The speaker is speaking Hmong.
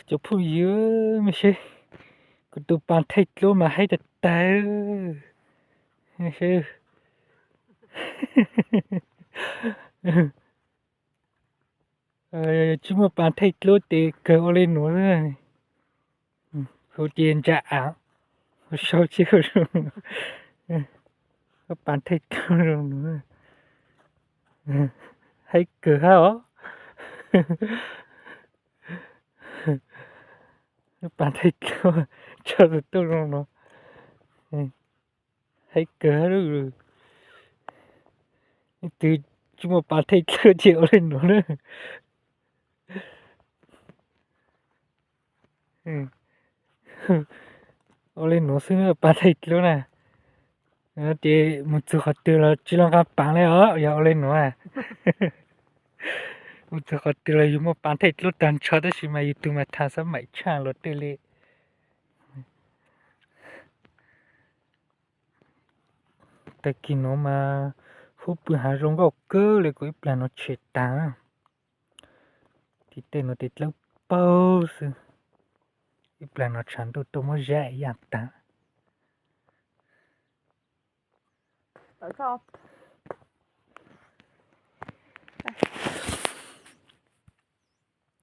Cov phooj ywg, mej saib, kuv tus pas thaij dluab mas haib tag tag. Saib, tsis muaj pas thaij dluab ces kawg ua le nuav xwb. Hu ces ntsa av, hu sau tsis hu zoo, pas thaij dluab zoo nuav, haib kawg hab os. Pas thaij dluab tso tus tuj zoo nuav, haib kawg hab. Leej twg tsis muaj pas thaij dluab ces ua le nuav na. Ua le nuav xwb, pas thaij dluab na. Ces mus txug qhov twg los tsis lug nqa pas le os, yog ua le nuav. Mus txug qhov twg los yug muaj pas thaij dluab tag nrho, tab sis mas yug tug mas tham xab maim tshaj luag tej li. Tag kis nuav mas huv pw hav zoo nkauj kawg le, kuv ib plag nuav tshem taag. Tim tej nuav tes dlawb paug xwb, ib plag nuav tshav ntuj tuaj muab zab yaj taag.